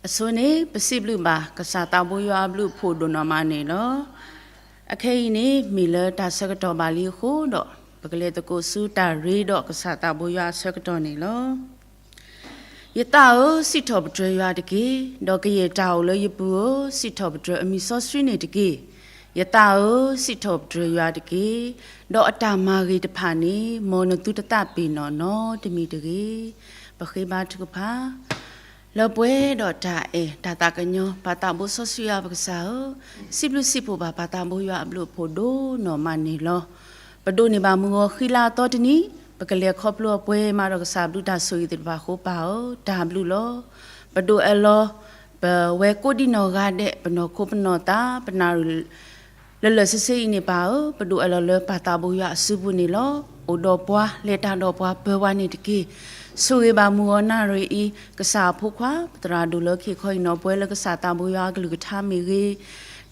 အဆိန့ၣ် ပစံးဘျုးဘၣ်ကစၢ်သးဘိယွၤအဘျုးအဖှိၣ်ဒိၣ်နီၢ်မးန့ၣ်လီၤ. အခဲအံၤန့ၣ် မ့ၢ်လၢတၢ်ဆၢကတီၢ်ဘၣ်လံအဃိဒီး ပကလဲၤသကိးဆူတၢ်ရ့ဒီးကစၢ်သးဘိယွၤအဆၢကတီၢ်န့ၣ်လီၤ. ယသးဧၢ, စံးထီၣ်ပတြၢၤယွၤတက့ၢ်, ဒီးကယဲၢ်တၢ်အိၣ်လၢယပူၤဧၢ, စံးထီၣ်ပတြၢၤအမံၤစီဆှံန့ၣ်တက့ၢ်. ယသးဧၢ, စံးထီၣ်ပတြၢၤယွၤတက့ၢ်, ဒီးအတၢ်မၤဂ့ၤတဖၣ်န့ၣ် မ်နသုတသးပ့ၤနီၣ်နီတမံၤတဂ့ၤ. ပဃ့ဘါထုကဖၣ် လၢပှဲၤဒီးတၢ်အဲၣ်တၢ်သးကညီၤ ပၢ်သးဘိစီဆှံယွၤပကစၢ်ဧၢ, စံးဘျုးစံးဖှိၣ်ဘၣ်ပၢ်သးဘိယွၤအဘျုးအဖှိၣ်ဒိၣ်နီၢ်မးန့ၣ်လီၤ. ပဒိးန့ၢ်ဘၣ်မုၢ်ဂီၤဃံလၤအသီတနံၤ, ပကလဲၤခီဖျိအပှဲၤမးဒီးကစၢ်ဘျုးတၢ်ဆိၣ်ဂ့ၤသ့ၣ်တဖၣ်အဃိ ပၢ်ဧၢ, တၢ်ဘျုးလီၤ. ပဒိးအၢၣ်လီၤ ပဝဲကိးဒံးနီၢ်ဂၤဒဲး, ပနီၢ်ခိပနီၢ်သး, ပနၣ်ရံၣ် လၢလၢာ်ဆ့ဆ့အံၤန့ၣ် ပၢ်ဧၢ, ပဒိးအၢၣ်လီၤလၢပၢ်သးဘိယွၤအစုပူၤန့ၣ်လီၤ. အိၣ်ဒီးပှၤ, လဲၤတၢ်ဒီးပှၤ, ပၢၤပှၤန့ၣ်တက့ၢ်. ဆိၣ်ဂ့ၤဘၣ်မုၢ်ဂီၤနၣ်ရံၣ်အံၤ ကစၢ်အဖိခွါ, ပသရၣ်ဒိၣ်လၢခံခီအံၤနီၣ်ပှဲၤလၢကစၢ်သးဘိယွၤအကလုၢ်ကထါမ့ၢ်ဂ့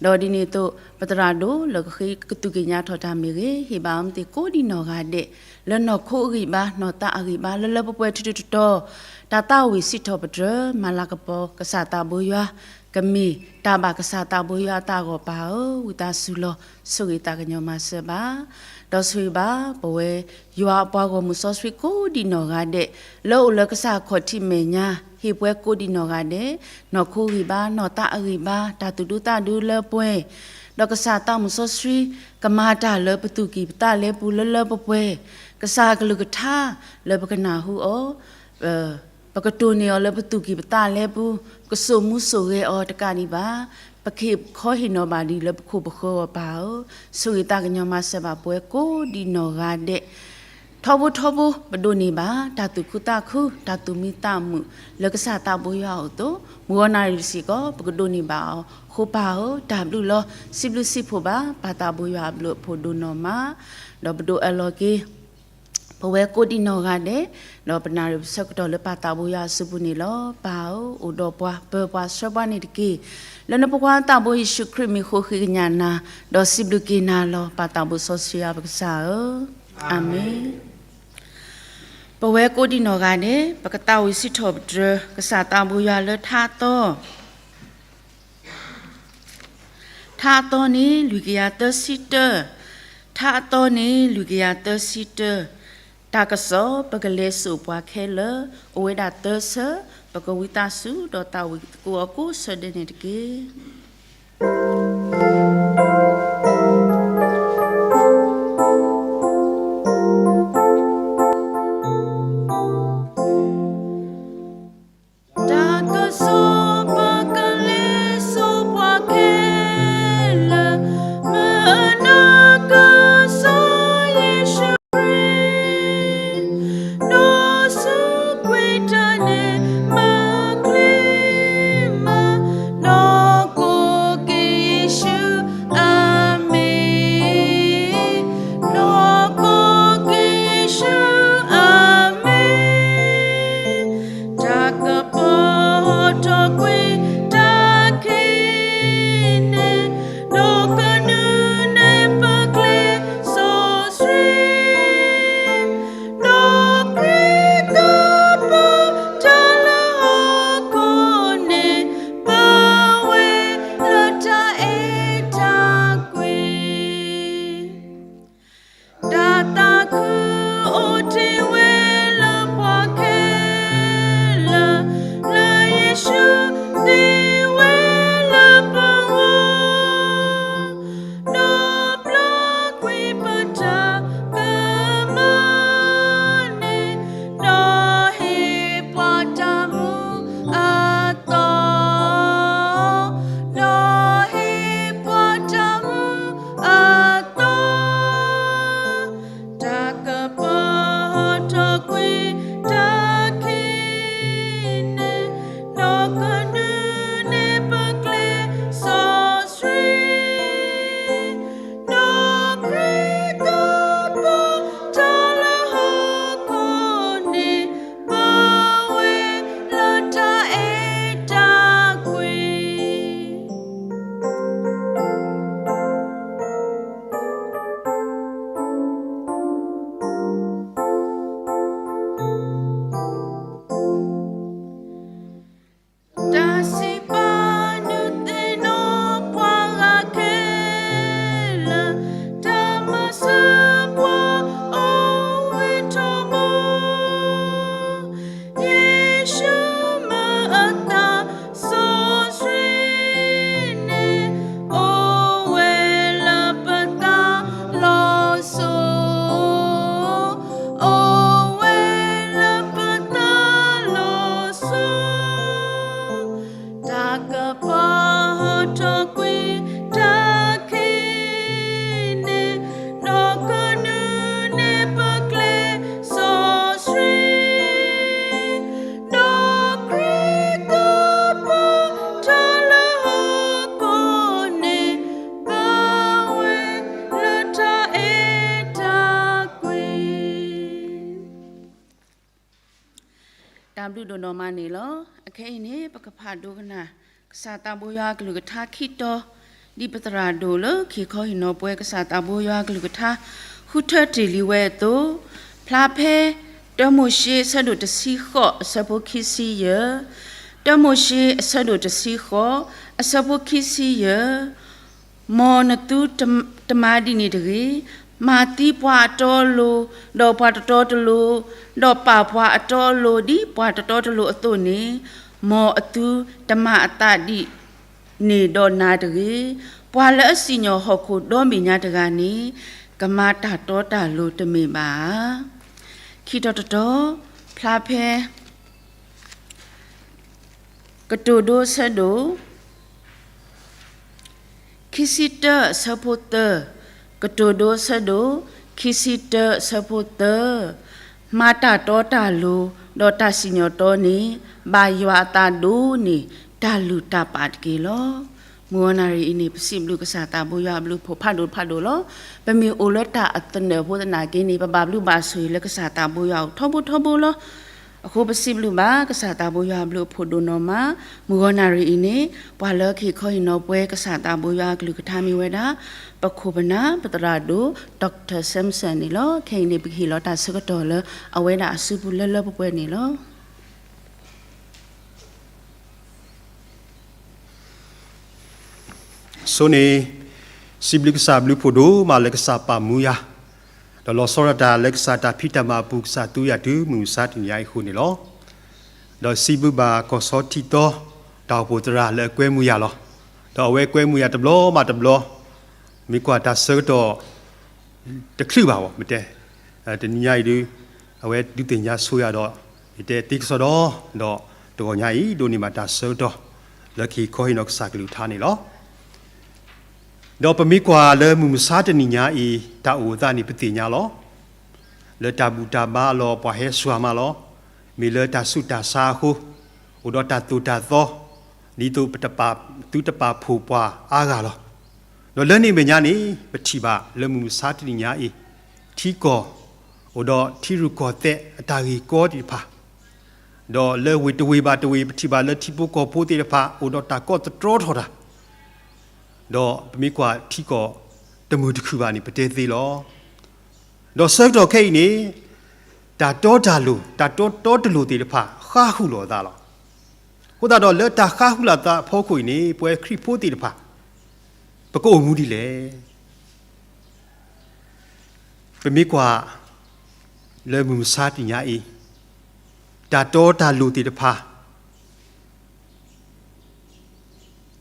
ၤ, ဒီးဒ်န့ၣ်အသိး ပသရၣ်ဒိၣ်လၢကဃ့ကသူၣ်က့ၤညါထီၣ်တၢ်မ့ၢ်ဂ့ၤ, ဟ့ၣ်ဘၣ်အီၤမ့ၢ်သ့ၣ်ကိးဒံးနီၢ်ဂၤဒဲး, လၢနီၢ်ခိအဂံၢ်ဘါ, နီၢ်သးအဂံၢ်ဘါ, လၢလၢပှဲၤပှဲၤထီထီတီတီ, တၢ်သးဝံၣ်စံးထီၣ်ပတြၢၤ မၤလၤကပီၤ ကစၢ်သးဘိယွၤ ကမ့ၢ်တၢ်ဘၣ်ကစၢ်သးဘိယွၤအသးအဂီၢ် ပၢ်ဧၢ, ဝံသးစူၤလီၤ. ဆိၣ်ဂ့ၤသးကညီၤမၤစၢၤဘၣ်, ဒီးဆိၣ်ဂ့ၤဘၣ် ပဝဲယွၤအပှၤဂီၢ်မုၢ်စီဆှံကိးဒံးနီၢ်ဂၤဒဲး, လၢအိၣ်လၢကစၢ်အခီၣ်ထံးမဲာ်ညါ, ဟ့ၣ်ပှဲၤကိးဒံးနီၢ်ဂၤဒဲး, နီၢ်ခိဂံၢ်ဘါ, နီၢ်သးအဂံၢ်ဘါ, တၢ်သူၣ်ဒူသးဒူလၢပှဲၤ, ဒီးကစၢ်သးမုၢ်စီဆှံ ကမၤတၢ်လၢပသူၣ်ကံၢ်ပသးလဲပူၤလၢလၢပှဲၤပှဲၤ, ကစၢ်အကလုၢ်ကထါ လၢပကနၢ်ဟူအီၤ ပကတိၢ်န့ၢ်အီၤလၢပသူၣ်ကံၢ်ပသးလဲပူၤ, ပကစိာ်မူစိာ်ဂဲၤအီၤတကးဒံးဘၣ်, ပကဟ့ၣ်ခီဟ့ၣ်နီၤဘၣ်ဒံးလၢပခိၣ်ပဃၢၤအီၤ ပၢ်ဧၢ, ဆိၣ်ဂ့ၤသးကညီၤမၤစၢၤဘၣ်ပဝဲကိးဒံးနီၢ်ဂၤဒဲး, ထီဘိထီဘိ ပဒိးန့ၢ်ဘၣ် တၢ်သူၣ်ခုသးခု, တၢ်သူၣ်မံသးမုာ် လၢကစၢ်သးဘိယွၤအအိၣ်အသိး, မုၢ်ဂီၤနၣ်ရံၣ်စ့ၢ်ကီး ပကဒိးန့ၢ်ဘၣ်အီၤ, အဃိပၢ်ဧၢ, တၢ်ဘျုးလီၤ. စံးဘျုးစံးဖှိၣ်ဘၣ် ပၢ်သးဘိယွၤအဘျုးအဖှိၣ်ဒိၣ်နီၢ်မး, ဒီးပဒိးအၢၣ်လီၤက့ၤ ပဝဲကိးဒံးနီၢ်ဂၤဒဲး, ဒီးပနၣ်ရံၣ်ပဆၢကတီၢ်လၢပၢ်သးဘိယွၤအစုပူၤန့ၣ်လီၤ. ပၢ်ဧၢ, အိၣ်ဒီးပှၤ, ပၢၤပှၤ, ဆှၢပှၤန့ၣ်တက့ၢ်. လၢနဖိခွါသးဘိယ့ၣ်ၡူးခရံာ်မံၤဃိဃ့ကညးနၤ, ဒီးစံးဘျုးက့ၤနၤလီၤ. ပၢ်သးဘိစီဆှံယွၤပကစၢ်ဧၢ, အၤမ့ၣ်. ပဝဲကိးဒံးနီၢ်ဂၤဒဲး ပကသးဝံၣ်စံးထီၣ်ပတြၢၤ ကစၢ်သးဘိယွၤလၢထါအသီ ထါအသီန့ၣ် လွံၢ်ကယၤသၢဆံတၢ, ထါအသီန့ၣ် လွံၢ်ကယၤသၢဆံတၢ, တၢ်ကစီၣ် ပကလဲၤစိာ်ပှၤခဲလၢာ်, အိၣ်ဝဲဒၣ်သၢဆၢ, ပကဝံသးစူၤဒီးသးဝံၣ်သကိးအီၤကိးဆၢဒဲးန့ၣ်တက့ၢ်. တၢ်ကစီၣ် ပကလဲၤစိာ်ပှၤခဲလၢာ်, မုၢ်နၤကစၢ်ယ့ၣ်ၡူးခရံာ်, ဒီးစူးကွံာ်တၢ်န့ၣ် မၤချ့မၤ, နီၢ်ကီၢ်က့ၤယ့ၣ်ၡူး, အၤမ့ၣ်, နီၢ်ကီၢ်က့ၤယ့ၣ်ၡူး, အၤမ့ၣ်. တၢ်ကပီၤထီၣ်ကွံာ်တၢ်ခံးန့ၣ်, ဒီးကနုာ်န့ၢ်ပကျဲစီဆှံ, ဒီးခရံာ်ကပီၤတၢ် ဒုးဒိၣ်နီၢ်မးန့ၣ်လီၤ. အခဲအံၤန့ၣ် ပကဖးဒိကနၣ် ကစၢ်သးဘိယွၤအကလုၢ်ကထါခံတီၤ, ဒ်ပသရၣ်ဒိၣ်လၢခံခီဟံၣ်နီၤပှဲၤ ကစၢ်သးဘိယွၤအကလုၢ်ကထါ ဃုထၢတ့ၢ်လံဝဲအသိး, ဖျါဖဲ တၢမိၤၡ့ အဆၢဒိၣ်တဆံဃိး အဆၢဖိခံဆံယဲၢ်, တၢမိၤၡ့ အဆၢဒိၣ်တဆံဃိး အဆၢဖိခံဆံယဲၢ်, မ်နသုတမၤဒ်န့ၣ်တဂ့ၤ. မၤသံပှၤအတီအလိၤ, ဒီးပှၤတတီတလိၤ, ဒီးပာ်ပှၤအတီအလိၤ ဒ်ပှၤတတီတလိၤအသိးန့ၣ်, မ်အသုတမၤအသးဒ်န့ၣ်ဒီးနၤတဂ့ၤ. ပှၤလၢအစံၣ်ညီၣ်ဟီၣ်ခိၣ်ဒီဘ့ၣ်ညါတဂၤန့ၣ်, ကမၤတၢ်တီတၢ်လိၤတမ့ၢ်ဘၣ်ဧါ. ခံတီၤတတီၤ, ဖျါဖဲ ကတိၤဒိအဆၢဒိၣ် ခံဆံတၢ အဆၢဖိသၢ, ကတိၤဒိအဆၢဒိၣ် ခံဆံတၢ အဆၢဖိသၢ, မၤတၢ်တီတၢ်လိၤ ဒီးတၢ်စံၣ်ညီၣ်တီန့ၣ် ဘၣ်ယွၤအသးဒိၣ်န့ၢ် တၢ်လုၢ်တၢ်ပာ်တက့ၢ်လီၤ. မုၢ်ဂီၤနၣ်ရံၣ်အံၤန့ၣ် ပစံးဘျုးကစၢ်သးဘိယွၤအဘျုးအဖှိၣ်ဖးဒိၣ်ဖးဒိၣ်လီၤ. ပမ့ၢ်အိၣ်လၢတၢ်အသနၢၣ်အဃိသနာ်က့န့ၣ် ပဘၣ်ဘျုးဘၣ်ဆိၣ်ဂ့ၤလၢကစၢ်သးဘိယွၤအအိၣ်ထီဘိထီဘိလီၤ. အဃိပစံးဘျုးဘၣ်ကစၢ်သးဘိယွၤအဘျုးအဖှိၣ်ဒိၣ်နီၢ်မး, မုၢ်ဂီၤနၣ်ရံၣ်အံၤန့ၣ် ပှၤလၢခံခီဟံၣ်နီၤပှဲၤ ကစၢ်သးဘိယွၤအကလုၢ်ကထါမ့ၢ်ဝဲဒၣ် ပခိၣ်ပနၢ် ပသရၣ်ဒိၣ် Doctor Samson န့ၣ်လီၤ. ခဲအံၤန့ၣ် ပကဟ့ၣ်လီၤတၢ်ဆၢကတီၢ်လၢအဝဲဒၣ်အစုပူၤလၢလၢပှဲၤပှဲၤန့ၣ်လီၤ. ဆိန့ၣ် စံးဘျုးကစၢ်ဘျုးဖှိၣ်ဒိၣ်မးလၢကစၢ်ပာ်မူယၤ, ဒီးလီၤဆီဒၣ်တၢ်လၢကစၢ်တၢ်ဖံးတၢ်မၤအပူၤ ကစၢ်သူယၤတုၤမုၢ်မဆါတနံၤညါအံၤအဃိန့ၣ်လီၤ. ဒီးစံးဘျုးဘၣ်ကီၢ်ဆီထံတီ တၢ်အိၣ်ဖှိၣ်သရၣ်လၢအကွဲမုာ်ယၤလီၤ. ဒီးအဝဲကွဲမုာ်ယၤတဘျီမးတဘျီ, မ့ၢ်ကွၢ်တၢ်ဆၢကတီၢ် တချုးဘၣ်ဘၣ် မ့ၢ်တဲ, တနံၤညါအံၤဒုး အဝဲဒုးသ့ၣ်ညါဆိယၤဒီး မ့ၢ်တဲသ့ကစီဒီ, ဒီးတဂီၤညါအံၤ ဒိးန့ၢ်ဘၣ်တၢ်ဆၢကတီၢ် လၢကဟ့ၣ်ခီဟ့ၣ်နီၤကစၢ်ကလုၢ်ကထါန့ၣ်လီၤ. ဒီးပမ့ၢ်ကွၢ်လၢမုၢ်မဆါတနံၤညါအံၤ တၢ်အိၣ်အသးန့ၣ်ပသ့ၣ်ညါလီၤ. လၢတၢ်ဘူၣ်တၢ်ဘါအလီၢ် ပှၤဟဲစှၤမးလီၤ. မ့ၢ်လၢတၢ်ဆူးတၢ်ဆါအဃိ, အိၣ်ဒီးတၢ်သိၣ်တၢ်သီ, ဒ်သိးပတပာ်, သုတပာ်ဖှိၣ်ပှၤအါဂၤလီၤ. ဒီးလၢန့ၣ်အမဲာ်ညါန့ၣ် ပထံၣ်ဘၣ်လၢမုၢ်မဆါတနံၤညါအံၤ, ထံကီၢ် အိၣ်ဒီးထံရူၢ်ကီၢ်သဲးအတၢ်ဂ့ၢ်ကီသ့ၣ်တဖၣ်, ဒီးလၢဝ့ၢ်တဝ့ၢ်ဘၣ်တဝ့ၢ် ပထံၣ်ဘၣ်လၢထံဖိကီၢ်ဖိသ့ၣ်တဖၣ် အိၣ်ဒီးတၢ်ကိးသတြီထီၣ်တၢ်, ဒီးပမ့ၢ်ကွၢ်ထံကီၢ်တမုာ်တခုၣ်ဘၣ်န့ၣ် ပတဲသ့လီၤ. ဒီးဆၢကတီၢ်ခဲအံၤန့ၣ် တၢ်တီတၢ်လိၤ, တၢ်တီတီတလိၤသ့ၣ်တဖၣ် ဃါဟူးလိာ်အသးလီၤ. အဃိသတးဒီးလၢတၢ်ဃါဟူးလိာ်သးအဖီခိၣ်အံၤန့ၣ် ပဝဲခရံာ်ဖိသ့ၣ်တဖၣ် ပကအိၣ်မူဒ်လဲၣ်. ပမ့ၢ်ကွၢ်လၢမုၢ်မဆါတနံၤညါအံၤ, တၢ်တီတၢ်လိၤသ့ၣ်တဖၣ်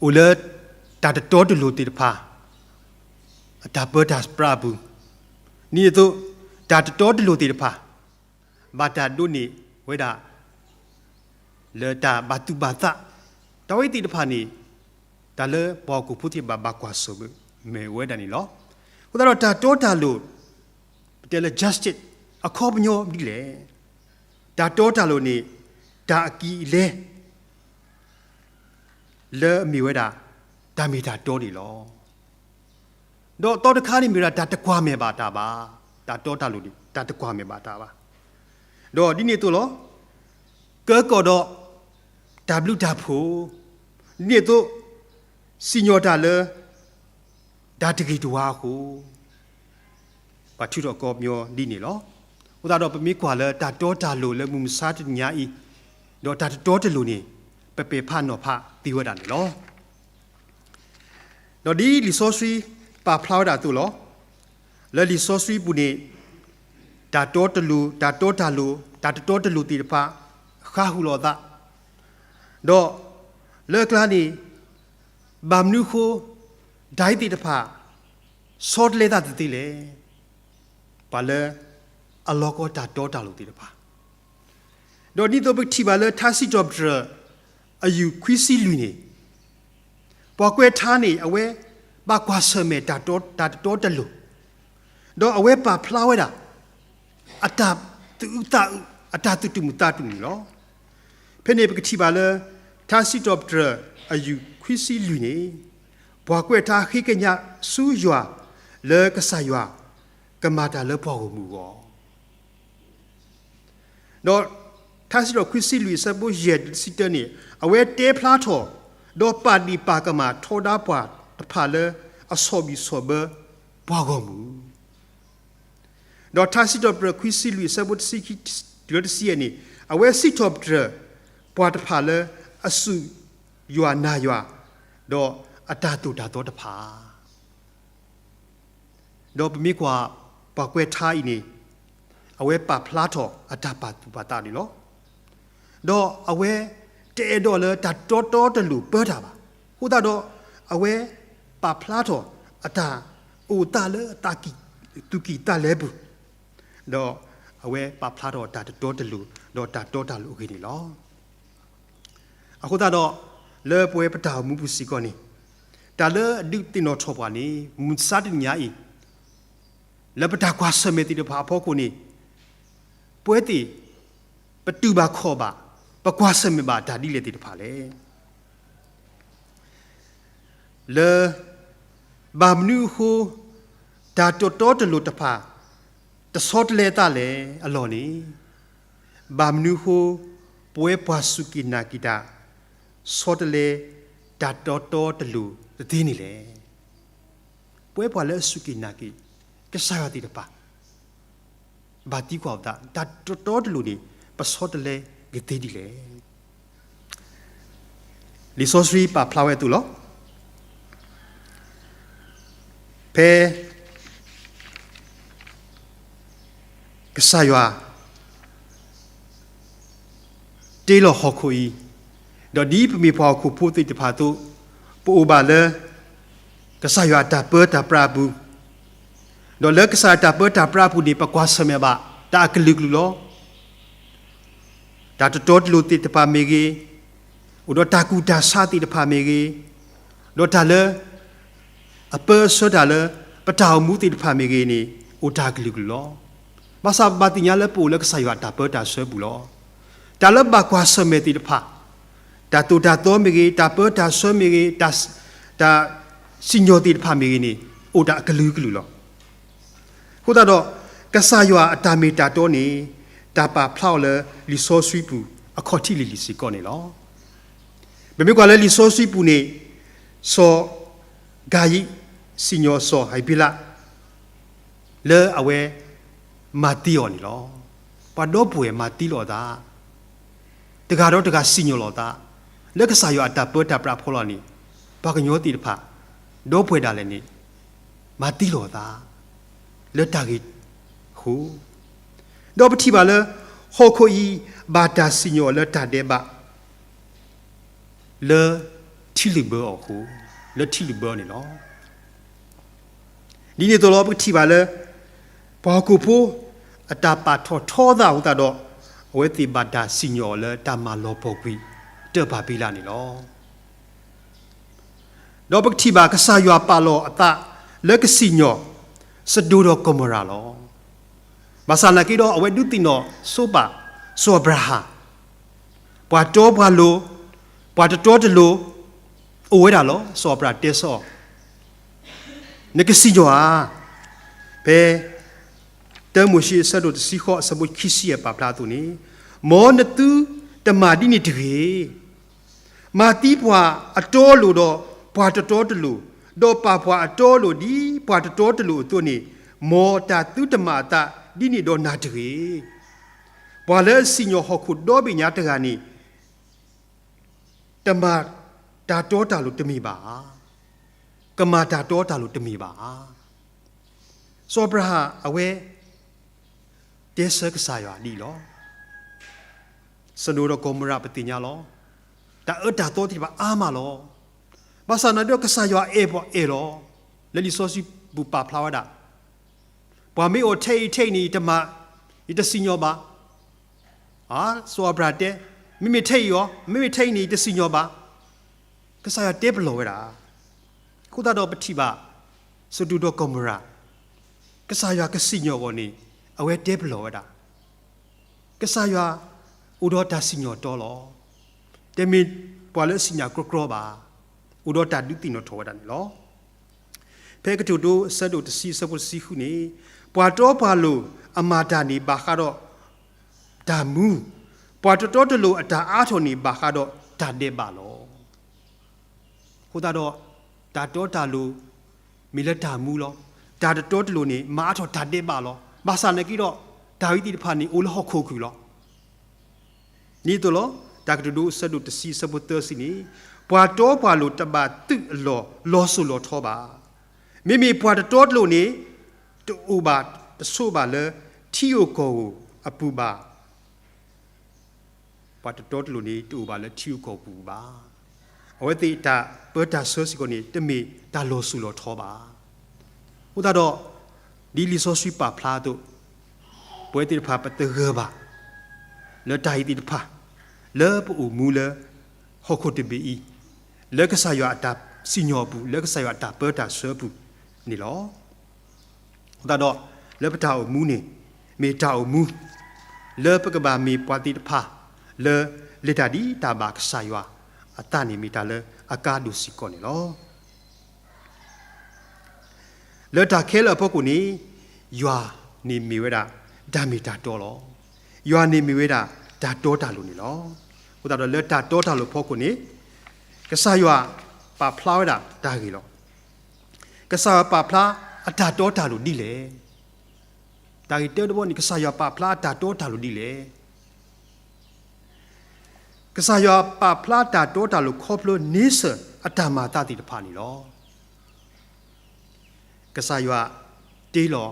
အိၣ်လၢတၢ်တတီတလိၤသ့ၣ်တဖၣ် အတၢ်ပၢတၢ်ပြးအပူၤ, ဒ်န့ၣ်အသိး တၢ်တတီတလိၤသ့ၣ်တဖၣ် ဘၣ်တၢ်ဒိးန့ၢ်ဝဲဒၣ် လၢတၢ်ဘၣ်သူၣ်ဘၣ်သး, တၢ်ဝဲသ့ၣ်တဖၣ်န့ၣ် တၢ်လၢပှၤဟီၣ်ခိၣ်ဖိသ့ၣ်တဖၣ်ဘၣ်ကွၢ်ဆၢၣ်မဲာ်ဝဲဒၣ်န့ၣ်လီၤ. အဃိသတးဒီးတၢ်တီတၢ်လိၤ ပတဲလၢ justice အခီပညီဒ်လဲၣ်. တၢ်တီတၢ်လိၤန့ၣ် တၢ်အကံၢ်အလဲ လၢအမ့ၢ်ဝဲဒၣ် တၢ်မ့ၢ်တၢ်တီန့ၣ်လီၤ. ဒီးသီတခါန့ၣ်မ့ၢ်ဝဲဒၣ် တၢ်တကွၢ်မဲာ်ဘၣ်တၢ်ဘၣ်, တၢ်တီတၢ်လိၤန့ၣ် တၢ်တကွၢ်မဲာ်ဘၣ်တၢ်ဘၣ်. ဒီးဒ်န့ၣ်အသိးလီၤ, ကၢကီၢ်ဒီးတၢ်ဘျုးတၢ်ဖှိၣ်, ဒ်န့ၣ်အသိး စံၣ်ညီၣ်တၢ်လၢ တၢ်တဂ့ၤတဝါအဃိ, ပှၤထုးထီၣ်အခီပညီဒ်န့ၣ်လီၤ. အဃိသတးဒီးပမ့ၢ်ကွၢ်လၢတၢ်တီတၢ်လိၤလၢမုၢ်မဆါတနံၤညါအံၤ, ဒီးတၢ်တတီတလိၤန့ၣ် ပပဲာ်ဖးနီၤဖးသ့ဝဲဒၣ်န့ၣ်လီၤ. ဒီးဒ်လံာ်စီဆှံပာ်ဖျါဝဲဒၣ်အသိးလီၤ. လၢလံာ်စီဆှံပူၤန့ၣ် တၢ်တီတလိၤ, တၢ်တီတၢ်လိၤ, တၢ်တတီတလိၤသ့ၣ်တဖၣ် ဃါဟူးလိာ်အသး, ဒီးလၢအကျါန့ၣ် ဘၣ်မနုၤအဃိ ဒ်သ့ၣ်တဖၣ် ဆီတလဲသးသ့သ့လဲၣ်. ပှၤလၢအလီၤကီတၢ်တီတၢ်လိၤသ့ၣ်တဖၣ်, ဒီးဒ်သိးပကထံၣ်ဘၣ်လၢထါစံးထီၣ်ပတြၢၤ အယူၢ်ခွံဆံလွံၢ်န့ၣ်, ပှၤကွဲးထါန့ၣ် အဝဲဘၣ်ကွၢ်ဆၢၣ်မဲာ်တၢ်တီ, တၢ်တတီတလိၤ, ဒီးအဝဲပာ်ဖျါဝဲဒၣ် အတၢ်သူၣ်အုးသးအုး, အတၢ်သူၣ်တမုာ်သးတမုာ်န့ၣ်လီၤ. ဖဲန့ၣ်ပကထံၣ်ဘၣ်လၢ ထါစံးထီၣ်ပတြၢၤ အယူၢ်ခွံဆံလွံၢ်န့ၣ်, ပှၤကွဲးထါဃ့ကညးဆူယွၤ လၢကစၢ်ယွၤကမၤတၢ်လၢပှၤဂီၢ်မုၢ်အဂီၢ်, ဒီး ထါစံးထီၣ်ပတြၢၤခွံဆံလွံၢ်အဆၢဖိယဲၢ်တုၤတဆံတၢန့ၣ် အဝဲတဲဖျါထီၣ် ဒီးပာ်ဒ့ၣ်ပာ်ကမၣ်ထီဒါပှၤတဖၣ်လၢအဆီၣ်ဘံၣ်ဆီၣ်ဘၢပှၤဂီၢ်မုၢ် ဒီးထါစံးထီၣ်ပတြၢၤခွံဆံလွံၢ်အဆၢဖိတဆံခံတုၤလၢတဆံယဲၢ်န့ၣ် အဝဲစံးထီၣ်ပတြၢၤပှၤတဖၣ်လၢအစူၢ်ယွၤနာ်ယွၤ ဒီးအတၢ်သိၣ်တၢ်သီတဖၣ် ဒီးပမ့ၢ်ကွၢ်ပှၤကွဲးထါအံၤန့ၣ် အဝဲပာ်ဖျါထီၣ်အတၢ်ပာ်သူၣ်ပာ်သးန့ၣ်လီၤ. ဒီးအဝဲတအဲၣ်ဒိးလၢတၢ်တီတီတလိၤပၢတၢ်ဘၣ်. အဃိသတးဒီး အဝဲပာ်ဖျါထီၣ်အတၢ်အိၣ်သးလၢအသးကံၢ် သူၣ်ကံၢ်သးလဲပူၤ, ဒီးအဝဲပာ်ဖျါထီၣ်တၢ်တတီတလိၤ ဒီးတၢ်တီတၢ်လိၤအဂ့ၢ်န့ၣ်လီၤ. အဃိသတးဒီး လၢပဝဲပတၢ်အိၣ်မူပူၤစ့ၢ်ကီးန့ၣ် တၢ်လၢအဒုးသ့ၣ်နီၣ်ထီၣ်ပှၤန့ၣ် မုၢ်မဆါတနံၤညါအံၤ လၢပတၢ်ကွၢ်ဆၢၣ်မဲာ်သ့ၣ်တဖၣ်အဖီခိၣ်န့ၣ် ပဝဲသ့ၣ် ပတူၢ်ဘၣ်ခီၣ်ဘၣ် ပကွၢ်ဆၢၣ်မဲာ်ဘၣ်တၢ်ဒ်လဲၣ်သ့ၣ်တဖၣ်လဲၣ်. လၢ ဘၣ်မနုၤအဃိ တၢ်တတီတလိၤတဖၣ် တဆီတလဲအသးလဲၣ်အလီၢ်န့ၣ်, ဘၣ်မနုၤအဃိ ပဝဲပှၤစူၢ်က့ၤနာ်က့ၤတၢ် ဆီတလဲ တၢ်တတီတလိၤတသ့န့ၣ်လဲၣ်. ပဝဲပှၤလၢအစူၢ်က့ၤနာ်က့ၤ ကစၢ်ယွၤသ့ၣ်တဖၣ် ဘၣ်သံကွၢ်အသး တၢ်တတီတလိၤန့ၣ် ပဆီတလဲကသ့ဒ်လဲၣ်. လံာ်စီဆှံပာ်ဖျါဝဲအသိးလီၤ. ဖဲ ကစၢ်ယွၤ တ့လီၤဟီၣ်ခိၣ်အံၤ, ဒီးဒ်ပမ့ၢ်ပှၤဟီၣ်ခိၣ်ဖိသ့ၣ်တဖၣ်အသိး, ပအိၣ်ဘၣ်လၢ ကစၢ်ယွၤအတၢ်ပၢတၢ်ပြးအပူၤ, ဒီးလၢကစၢ်ယွၤအတၢ်ပၢတၢ်ပြးအပူၤန့ၣ် ပကွၢ်ဆၢၣ်မဲာ်ဘၣ် တၢ်အကလုာ်ကလုာ်လီၤ. တၢ်တတီတလိၤသ့ၣ်တဖၣ်မ့ၢ်ဂ့ၤ, အိၣ်ဒီးတၢ်ကူၣ်တၢ်ဆးသ့ၣ်တဖၣ်မ့ၢ်ဂ့ၤ, ဒီးတၢ်လၢ အပၢအဆှၢတၢ်လၢ ပတၢ်အိၣ်မူသ့ၣ်တဖၣ်မ့ၢ်ဂ့ၤန့ၣ် အိၣ်တၢ်ကလုာ်ကလုာ်လီၤ. ဘၣ်ဆၣ်ပဘၣ်သ့ၣ်ညါလၢပအိၣ်လၢကစၢ်ယွၤအတၢ်ပၢတၢ်ဆှၢပူၤလီၤ. တၢ်လၢဘၣ်ကွၢ်ဆၢၣ်မဲာ်သ့ၣ်တဖၣ်, တၢ်သိၣ်တၢ်သီမ့ၢ်ဂ့ၤ, တၢ်ပၢတၢ်ဆှၢမ့ၢ်ဂ့ၤ, တၢ် တၢ်စံၣ်ညီၣ်သ့ၣ်တဖၣ်မ့ၢ်ဂ့ၤန့ၣ် အိၣ်တၢ်အကလုာ်ကလုာ်လီၤ. အဃိသတးဒီး ကစၢ်ယွၤအတၢ်မ့ၢ်တၢ်တီန့ၣ် တၢ်ပာ်ဖျါအီၤလၢ လံာ်စီဆှံပူၤ အခီၣ်ထံးလံၤလံၤစ့ၢ်ကီးန့ၣ်လီၤ. ပမ့ၢ်ကွၢ်လၢလံာ်စီဆှံပူၤန့ၣ် စီၤကၤယံၣ် စံၣ်ညီၣ်စီၤဟ့းဘ့လး လၢအဝဲ မၤသံအီၤန့ၣ်လီၤ. ပှၤဒီပုၢ်ဝဲၢ်မၤသံလီၤအသး, တဂၤဒီးတဂၤစံၣ်ညီၣ်လီၤအသး, လၢကစၢ်ယွၤအတၢ်ပၢတၢ်ပြးအဖီလာ်န့ၣ် ပှၤကညီသ့ၣ်တဖၣ် ဒီပုၢ်ဝဲၢ်ဒၣ်လဲာ်န့ၣ် မၤသံလီၤအသး လၢတၢ်ဂ့ၢ်အဃိ, ဒီးပထံၣ်ဘၣ်လၢ ဟီၣ်ခိၣ်အံၤ ဘၣ်တၢ်စံၣ်ညီၣ်အီၤလၢတၢ်ဒဲးဘး လၢထံလုၣ်ဘၢအီၤအဃိ, လၢထံလုၣ်ဘၢအီၤန့ၣ်လီၤ. ဒ်န့ၣ်အသိးလီၤ ပကထံၣ်ဘၣ်လၢ ပှၤဟီၣ်ခိၣ်ဖိ အတၢ်ပာ်ထီၣ်ထီအသးအဃိသတးဒီး အဝဲသ့ၣ်ဘၣ်တၢ်စံၣ်ညီၣ်အီၤလၢတၢ်မၤလီၤပှီၢ်ကွံာ် တၢၣ်ပၢ်ဘ့လးန့ၣ်လီၤ. ဒီးပကထံၣ်ဘၣ်ကစၢ်ယွၤပာ်လီၤအသးလၢကစံၣ်ညီၣ် စဒိၣ်ဒီးကီၤမိၤရၤလီၤ. ဘၣ်ဆၣ်နာ်က့ဒီး အဝဲဒုးသ့ၣ်နီၣ်ဆိပာ် စီၤအၤဘြၤဟၣ် ပှၤတီပှၤလိၤ, ပှၤတတီတလိၤ အိၣ်ဝဲဒၣ်လီၤ. စီၤအၤဘြၤဟၣ်တဲဆၢအီၤ, နကစံၣ်ညီၣ်ဧါ. ဖဲ တၢမိၤၡ့အဆၢဒိၣ်တဆံဃိးအဆၢဖိခံဆံယဲၢ်ပာ်ဖျါအသိးန့ၣ်, မ်နသုတမၤဒ်န့ၣ်တဂ့ၤ. မၤသံပှၤအတီအလိၤဒီးပှၤတတီတလိၤ, ဒီးပာ်ပှၤအတီအလိၤဒ်ပှၤတတီတလိၤအသိးန့ၣ်, မ်တၢ်သုတမၤအသးဒ်န့ၣ်ဒီးနၤတဂ့ၤ. ပှၤလၢအစံၣ်ညီၣ်ဟီၣ်ခိၣ်ဒီဘ့ၣ်ညါတဂၤန့ၣ် တမၤတၢ်တီတၢ်လိၤတမ့ၢ်ဘၣ်ဧါ. ကမၤတၢ်တီတၢ်လိၤတမ့ၢ်ဘၣ်ဧါ. စီၤအၤဘြၤဟၣ်အဝဲ တဲဆၢကစၢ်ယွၤဒ်အံၤလီၤ. စဒိၣ်ဒီးကီၤမိၤရၤပသ့ၣ်ညါလီၤ. တၢ်အၢတၢ်သီသ့ၣ်တဖၣ်အါမးလီၤ. ဘၣ်ဆၣ်နာ်က့ဒီးကစၢ်ယွၤအဲၣ်ပှၤအဲၣ်လီၤ. လၢလံာ်စီဆှံပူၤပာ်ဖျါဝဲဒၣ်, ပှၤမ့ၢ်အိၣ်ထဲအံၤထဲအံၤန့ၣ် ယတမၤ, ယတစံၣ်ညီၣ်ဘၣ်. အါ, စီၤအၤဘြၤဟၣ်တဲ, မ့မ့ၢ်ထဲအံၤအီၤ, မ့မ့ၢ်ထဲအံၤန့ၣ် ယတစံၣ်ညီၣ်ဘၣ်. ကစၢ်ယွၤတဲပလီၢ်ဝဲဒၣ်. အဃိသတးဒီးပထံၣ်ဘၣ် စဒိၣ်ဒီးကီၤမိၤရၤ, ကစၢ်ယွၤကစံၣ်ညီၣ်အဂီၢ်န့ၣ် အဝဲတဲပလီၢ်ဝဲဒၣ်. ကစၢ်ယွၤအိၣ်ဒီးတၢ်စံၣ်ညီၣ်တီလီၤ. တမ့ၢ်ပှၤလၢအစံၣ်ညီၣ်ကြီကြီဘၣ်. အိၣ်ဒီးတၢ်ဒုးသ့ၣ်နီၣ်ထီၣ်ဝဲဒၣ်န့ၣ်လီၤ. ဖဲကတိၤဒိအဆၢဒိၣ်တဆံအဆၢဖိတဆံဃုန့ၣ်, ပှၤတီပှၤလိၤအမၤတၢ်န့ၣ်ဘၣ်ဃးဒီးတၢ်မူ, ပှၤတတီတလိၤအတၢ်အါထီၣ်န့ၣ် ဘၣ်ဃးဒီးတၢ်ဒဲးဘးလီၤ. အဃိသတးဒီး တၢ်တီတၢ်လိၤ မ့ၢ်လၢတၢ်မူလီၤ. တၢ်တတီတလိၤန့ၣ် မၤအါထီၣ်တၢ်ဒဲးဘးလီၤ. ဘၣ်ဆၣ်နာ်က့ဒီး တၢ်ဂ့ၢ်သ့ၣ်တဖၣ်န့ၣ် အိၣ်လၢဟီၣ်ခိၣ်ခုၣ်လီၤ. ဒ်သိးလီၤ, တၢ်ကတိၤဒိအဆၢဒိၣ်တဆံအဆၢဖိသၢဆံန့ၣ်, ပှၤတီပှၤလိၤတဘၣ်သုးအလီၢ်လီၤစိၤလီၤထီဘၣ်. မ့မ့ၢ်ပှၤတတီတလိၤန့ၣ် တအိၣ်ဘၣ်တဆိးဘၣ်လၢထံဧိၤကီၢ်ဧိၤအပူၤဘၣ်. ပှၤတတီတလိၤန့ၣ် တအိၣ်ဘၣ်လၢထံဧိၤကီၢ်ဧိၤအပူၤဘၣ်. အဝဲသ့ၣ်တၢ်ပၢတၢ်ဆှၢစ့ၢ်ကီးန့ၣ် တမ့ၢ်တၢ်လီၤစိၤလီၤထီဘၣ်. အဃိသတးဒီး ဒ်လံာ်စီဆှံပာ်ဖျါအသိး, ပဝဲသ့ၣ်တဖၣ်ပသဂၢၢ်ဘၣ် လၢတၢ်ဂ့ၢ်သ့ၣ်တဖၣ် လၢပအိၣ်မူလၢဟီၣ်ခိၣ်တဘ့ၣ်အံၤ, လၢကစၢ်ယွၤအတၢ်စံၣ်ညီၣ်အပူၤ, လၢကစၢ်ယွၤအတၢ်ပၢတၢ်ဆှၢအပူၤန့ၣ်လီၤ. အဃိသတးဒီး လၢပတၢ်အိၣ်မူန့ၣ် မ့ၢ်တၢ်အိၣ်မူ လၢပကဘၣ်မ့ၢ်ပှၤသ့ၣ်တဖၣ် လၢလဲၤတၢ်ဒ်တၢ်ဘၣ်ကစၢ်ယွၤအသးန့ၣ် မ့ၢ်တၢ်လၢအကါဒိၣ်စ့ၢ်ကီးန့ၣ်လီၤ. လၢတၢ်ခဲလၢာ်အဖီခိၣ်န့ၣ် ယွၤန့ၣ်မ့ၢ်ဝဲဒၣ် တၢ်မ့ၢ်တၢ်တီလီၤ. ယွၤန့ၣ်မ့ၢ်ဝဲဒၣ် တၢ်တီတၢ်လိၤန့ၣ်လီၤ. အဃိသတးဒီး လၢတၢ်တီတၢ်လိၤအဖီခိၣ်န့ၣ် ကစၢ်ယွၤပာ်ဖျါဝဲဒၣ်တၢ်ဂ့ၢ်လီၤ. ကစၢ်ယွၤပာ်ဖျါအတၢ်တီတၢ်လိၤဒ်လဲၣ်. တၢ်ဂ့ၢ်တၢတဘီန့ၣ် ကစၢ်ယွၤပာ်ဖျါအတၢ်တီတၢ်လိၤဒ်လဲၣ်. ကစၢ်ယွၤပာ်ဖျါတၢ်တီတၢ်လိၤခီဖျိန့ဆၢၣ်အတၢ်မၤအသးသ့ၣ်တဖၣ်န့ၣ်လီၤ. ကစၢ်ယွၤတ့လီၤ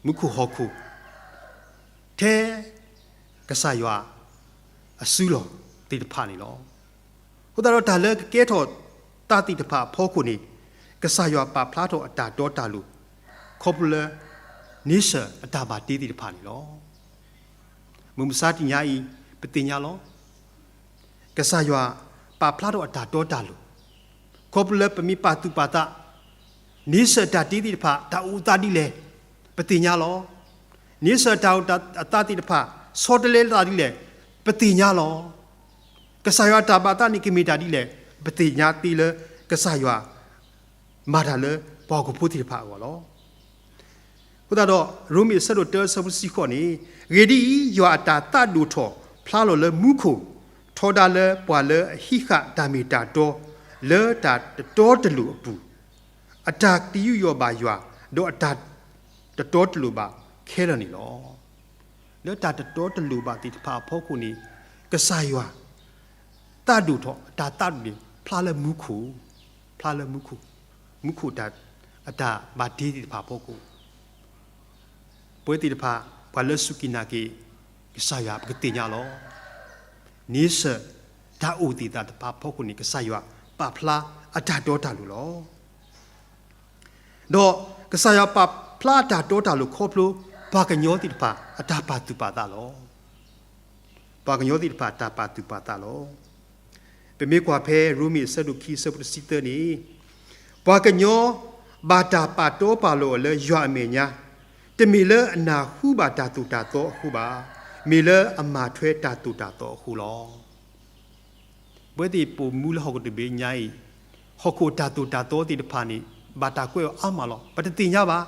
မူခိၣ်ဟီၣ်ခိၣ် ထဲကစၢ်ယွၤအစုလီၢ်သ့ၣ်တဖၣ်န့ၣ်လီၤ. အဃိသတးဒီး တၢ်လၢကကဲထီၣ်သးသ့ၣ်တဖၣ်အဖီခိၣ်န့ၣ် ကစၢ်ယွၤပာ်ဖျါထီၣ်အတၢ်တီတၢ်လိၤ ခီဖျိလၢ န့ဆၢၣ်အတၢ်ဘၣ်တ့သ့ၣ်တဖၣ်န့ၣ်လီၤ. မုၢ်မဆါတနံၤအံၤ ပသ့ၣ်ညါလီၤ. ကစၢ်ယွၤပာ်ဖျါထီၣ်အတၢ်တီတၢ်လိၤ ခီဖျိလၢပမ့ၢ်ပာ်သူၣ်ပာ်သး န့ဆၢၣ်တၢ်တ့သ့ၣ်တဖၣ် တၢ်အိၣ်အသးဒ်လဲၣ်, ပသ့ၣ်ညါလီၤ. န့ဆၢၣ်တၢ်အိၣ်အသးသ့ၣ်တဖၣ် ဆီတလဲအသးဒ်လဲၣ်, ပသ့ၣ်ညါလီၤ. ကစၢ်ယွၤတၢ်ဘၣ်သးန့ၣ်ကမ့ၢ်တၢ်ဒ်လဲၣ်, ပသ့ၣ်ညါသ့လၢကစၢ်ယွၤ မၤတၢ်လၢပှၤဟီၣ်ခိၣ်ဖိသ့ၣ်တဖၣ်အဂီၢ်လီၤ. အဃိသတးဒီး ရိမ့ၤအဆၢဒိၣ်တၢအဆၢဖိတဆံဃိးန့ၣ်, အဂ့ၢ်ဒ်အံၤ, ယွၤအတၢ်သးဒိၣ်ထီၣ်ဖျါလီၤလၢမူခိၣ်, ထီဒါလၢပှၤလၢအဟံးဃာ်တၢ်မ့ၢ်တၢ်တီ လၢတၢ်တတီတလိၤအပူၤ, အတၢ်တယူးယီၣ်ဘၣ်ယွၤ, ဒီးအတၢ်တတီတလိၤဘၣ်ခဲလၢာ်န့ၣ်လီၤ. လၢတၢ်တတီတလိၤဘၣ်သ့ၣ်တဖၣ်အဖီခိၣ်န့ၣ် ကစၢ်ယွၤ သးဒိၣ်ထီၣ် အတၢ်သးဒိၣ်န့ၣ် ဖျါလၢမူခိၣ်, ဖျါလၢမူခိၣ်, မူခိၣ်တၢ် အတၢ်ဘၣ်တ့သ့ၣ်တဖၣ်အဖီခိၣ်, ပဝဲသ့ၣ်တဖၣ် ပှၤလၢစူၢ်က့ၤနာ်က့ၤ ကစၢ်ယွၤ ပကသ့ၣ်ညါလီၤ. န့ဆၢၣ်တၢ်အိၣ်သ့ၣ်တဖၣ်အဖီခိၣ်န့ၣ် ကစၢ်ယွၤပာ်ဖျါအတၢ်တီတၢ်လိၤလီၤ. ဒီးကစၢ်ယွၤပာ်ဖျါအတၢ်တီတၢ်လိၤခီဖျိ ပှၤကညီသ့ၣ်တဖၣ်အတၢ်ပာ်သူၣ်ပာ်သးလီၤ. ပှၤကညီသ့ၣ်တဖၣ်တၢ်ပာ်သူၣ်ပာ်သးလီၤ. ပမ့ၢ်ကွၢ်ဖဲရိမ့ၤအဆၢဒိၣ်ခံအဆၢဖိတဆံသၢန့ၣ်, ပှၤကညီဘၣ်တၢ်ပာ်တီပာ်လိၤအီၤလၢယွၤအမဲာ်ညါ, တမ့ၢ်လၢအနၢ်ဟူဘၣ်တၢ်သိၣ်တၢ်သီအဃိဘၣ်, မ့ၢ်လၢအမၤထွဲတၢ်သိၣ်တၢ်သီအဃိလီၤ. ပဝဲသ့ၣ်ပအိၣ်မူလၢဟီၣ်ခိၣ်တဘ့ၣ်ညါအံၤ, ဟီၣ်ခိၣ်တၢ်သိၣ်တၢ်သီသ့ၣ်တဖၣ်န့ၣ် ဘၣ်တၢ်ကွဲးအီၤအါမးလီၤ. ပတသ့ၣ်ညါဘၣ်.